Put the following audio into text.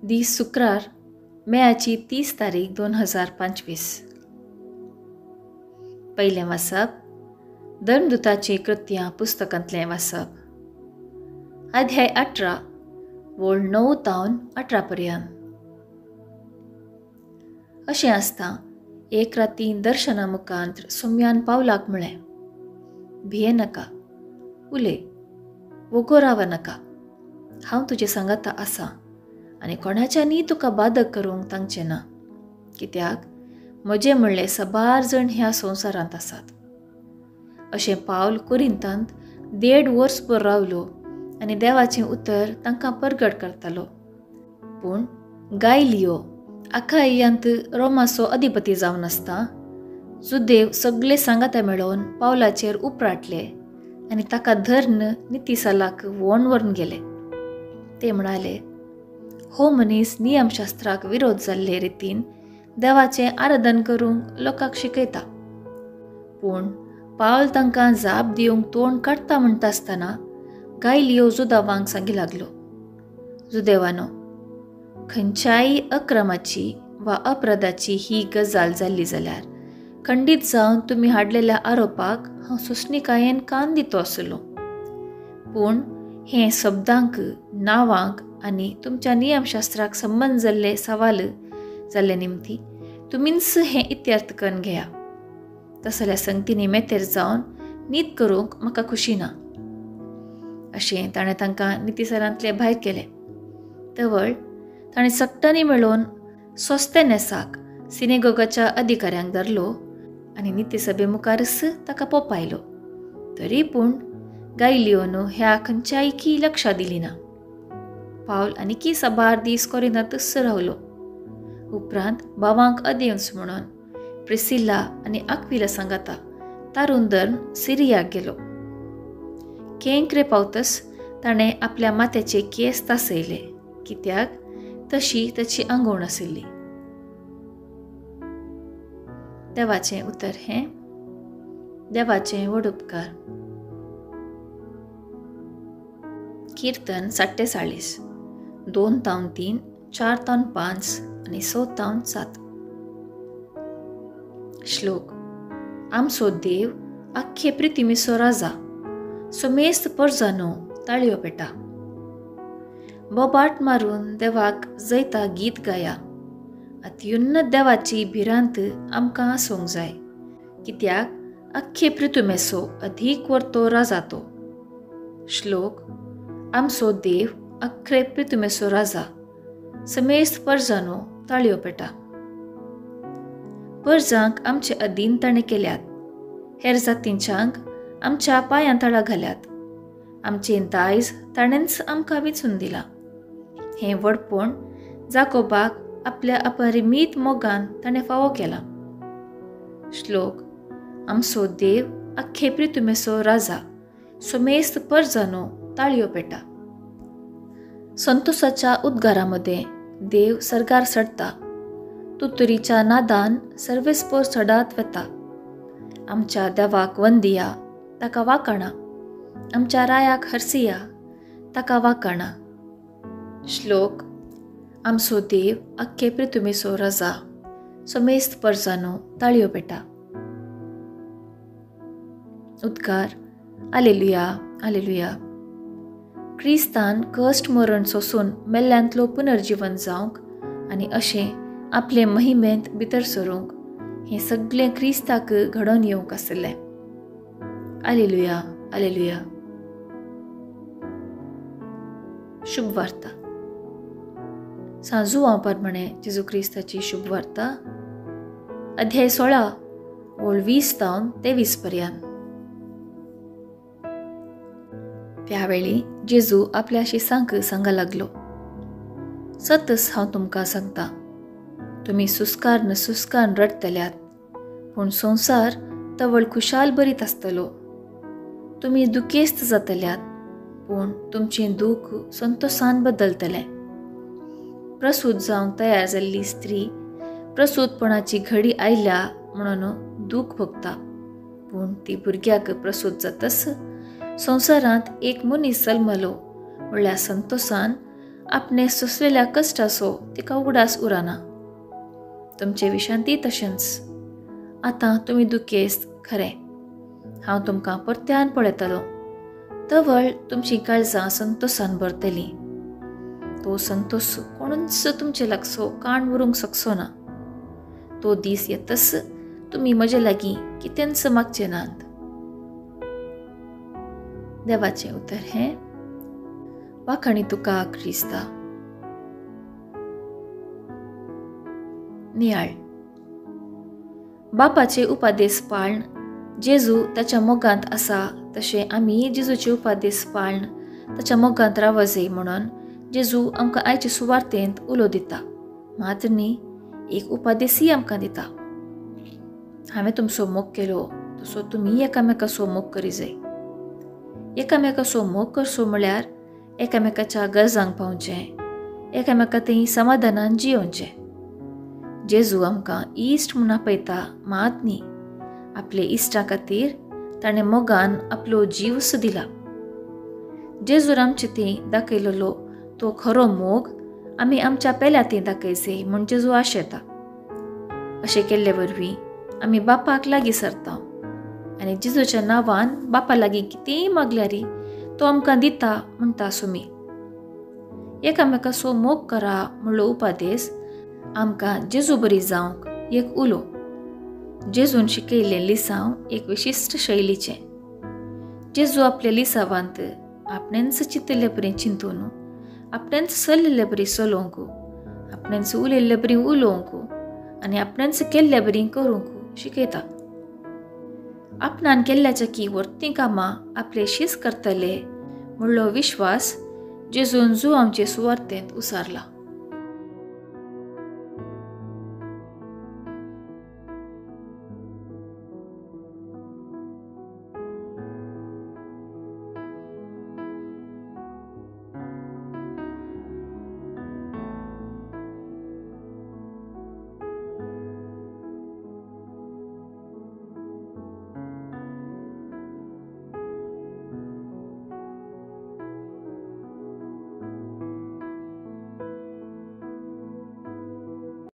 दीस शुक्रार मेयाची 30 तारीख 2025. पयलें वाचप धर्मदूताचीं कृत्यां पुस्तकांतलें वाचप, अध्याय 18 वळ 9 तावन 18 पर्यंत. अशें आसता एक राती दर्शना मुखांत सोम्यान पावलाक म्हळें, भिये नाका, उलय, वोगो राव नाका, हांव तुजे सांगाता आसा आनी कोणाच्यानी तुका बादक करूंक तांचें ना, कित्याक म्हजें म्हणलें सबार जण ह्या संवसारांत आसात. अशें पावल कोरिंतांत 1.5 वर्सभर रावलो आनी देवाचें उतर तांकां परगट करतालो. पूण गायलियो आखाय्यांत रोमाचो अधिपती जावन आसता जुदेव सगळे सांगाता मेळोवन पावलाचेर उपराटले आनी ताका धर्न नितीसालाक वोण व्हरून गेले. ते म्हणाले, हो मनीस नियमशास्त्राक विरोध जाल्ले रितीन देवाचें आराधन करूंक लोकांक शिकयता. पूण पावल तांकां जाप दिवंक तोंड काडटा म्हणटा आसतना गायलियो जुदावांक सांगी लागलो, जुदेवानो, खंयच्याय अक्रमाची वा अपराधाची ही गजाल जाल्ली जाल्यार खंडीत जावन तुमी हाडलेल्या आरोपाक हांव सोंसणीकायेन कान दितो आसलो. पूण हें शब्दांक, नांवांक आनी तुमच्या नियमशास्त्राक संबंद जाल्ले सवाल जाल्ले निमती तुमीच हें इत्यर्थ करून घेया. तसल्या संगतींनी मेतेर जावन नीत करूंक म्हाका खुशी ना. अशें ताणें तांकां नितीसरांतले भायर केलें. तवळ ताणें सगटांनी मेळोवन सोस्तेनेसाक सिनेगोगाच्या अधिकाऱ्यांक धरलो आनी नितीसभे मुखारच ताका पोपायलो. तरी पूण गायलियोनो ह्या खंयच्याय की लक्षां दिली ना. पावल आनीकी साबार दीस कोरिंतांतच रावलो. उपरांत भावांक अदेवंस म्हणून प्रिसिल्ला आनी आक्विला सांगाता तारून धरून सिरियाक गेलो. केंकरे पावतच ताणें आपल्या माथ्याचे केंस तासयले, कित्याक तशी ताची आंगवण आशिल्ली. देवाचें उतर हें देवाचें व्हड उपकार. कीर्तन 47, 2 तावन 3, 4 तावन 5 आनी 6 तावन 7. श्लोक. आमचो देव आख्खे प्रितिमीचो राजा, समेस्त परजानो ताळयो पेटा. बोबाट मारून देवाक जैता गीत गाया. अत्युन्नत देवाची भिरांत आमकां आसूंक जाय, कित्याक आख्खे पृथुमेसो अधीक वर्तो राजा तो. श्लोक. आमचो देव आख्खे पृथुमेसो राजा, समेस्त परजानो ताळयो पेटा. परजांक आमचे अधीन ताणें केल्यात, हेर जातींच्यांक आमच्या पांयां तळा घाल्यात. आमचें दायज ताणेंच आमकां विंचून दिलां. हें व्हडपण जाकोबाक आपल्या अपरिमीत मोगान ताणें फावो केलां. श्लोक. आमचो देव आख्खे प्रितुमेसो राजा, समेस्त परजानो ताळयो पेटा. संतोषाच्या उद्गारा मदें देव सर्गार चडटा, तुतुरीच्या नादान सर्वेस्पोर चडात वता. आमच्या देवाक वंदिया, ताका वाकाणा, आमच्या रायाक हरसिया, ताका वाकाणा. श्लोक. आमचो देव आख्खे पृथुमेसो राजा, समेस्त परजानो ताळयो पेटा. उद्गार. आलेलुया, आलेलुया. क्रिस्तान कश्ट मरण सोसून मेल्ल्यांतलो पुनर्जीवन जावंक आनी अशें आपले महिमेंत भितर सरूंक हें सगळें क्रिस्ताक घडोवन येवंक आशिल्लें. आलेलुया, आलेलुया. शुभ वार्ता. सांजुआंव परमाणे जेजू क्रिस्ताची शुभ वार्ता, अध्याय 16 ओळ 20 तावन 23 पर्यंत. त्यावेळी जेजू आपल्या शिसांक सांगा लागलो, सतच हांव तुमकां सांगता, तुमी सुस्कार न सुस्कान रडटल्यात, पूण संवसार तवळ खुशाल बरीत आसतलो. तुमी दुखेस्त जातल्यात, पूण तुमचें दूख संतोषान बदलतलें. प्रसूत जावंक तयार जाल्ली स्त्री प्रसूतपणाची घडी आयल्या म्हणून दूख भोगता, पूण ती भुरग्याक प्रसूत जातच संवसारांत एक मनीस जल्मलो म्हणल्यार संतोषान आपणे सोंसलेल्या कश्टाचो तिका उगडास उरना. तुमचे विशांतीय तशेंच. आतां तुमी दुखेस्त खरें, हांव तुमकां परत्यान पळयतलो, तवळ तुमचीं काळजां संतोसान भरतलीं. तो संतोस कोणूच तुमचे लागसो काण व्हरूंक शकचो ना. तो दीस येतच तुमी म्हजे लागीं कितेंच मागचे नात. देवाचें उतर हें. वाखाणी तुका क्रिस्ता. नियाळ. बापाचे उपादेस पाळण जेजू ताच्या मोगांत आसा तशें आमी जेजूचे उपादेस पाळण ताच्या मोगांत रावजय म्हणून जेजू आमकां आयचे सुवार्तेंत उलो दिता. मात न्ही, एक उपादेसूय आमकां दिता. हांवें तुमचो मोग केलो तसो तुमी एकामेकाचो मोग करी जाय. एकामेकाचो मोग करचो म्हळ्यार एकामेकाच्या गरजांक पावचें, एकामेका थंय समाधानान जियोवचें. जेजू आमकां इश्ट म्हूण आपयता मात न्ही, आपले इश्टा खातीर ताणें मोगान आपलो जीवच दिला. जेजून आमचे थंय दाखयलेलो तो खरो मोग आमी आमच्या पेल्या थंय दाखयचे म्हूण जेजू आशेता. अशें केल्ले वरवीं आमी बापाक लागीं सरता आनी जेजूच्या नांवान बापा लागीं कितेंय मागल्यारी तो आमकां दिता म्हणटा सुमी. एकामेकाचो मोग करा म्हणलो उपादेस आमकां जेजू बरी जावंक एक उलो. जेजून शिकयल्लें लिसांव एक विशिश्ट शैलीचें. जेजू आपल्या लिसांवांत आपणेंच चिंतिल्ले बरी चिंतून, आपणेंच चलिल्ले बरी चलोवंक, आपणेंच उलयल्ले बरी उलोवंक आनी आपणेंच केल्ले बरी करूंक शिकयता. आपणान केल्ल्याच्या की वर्ती कामां आपले शीस करतले म्हणलो विश्वास जेजून जुवांचे सुवार्तेंत उसारला.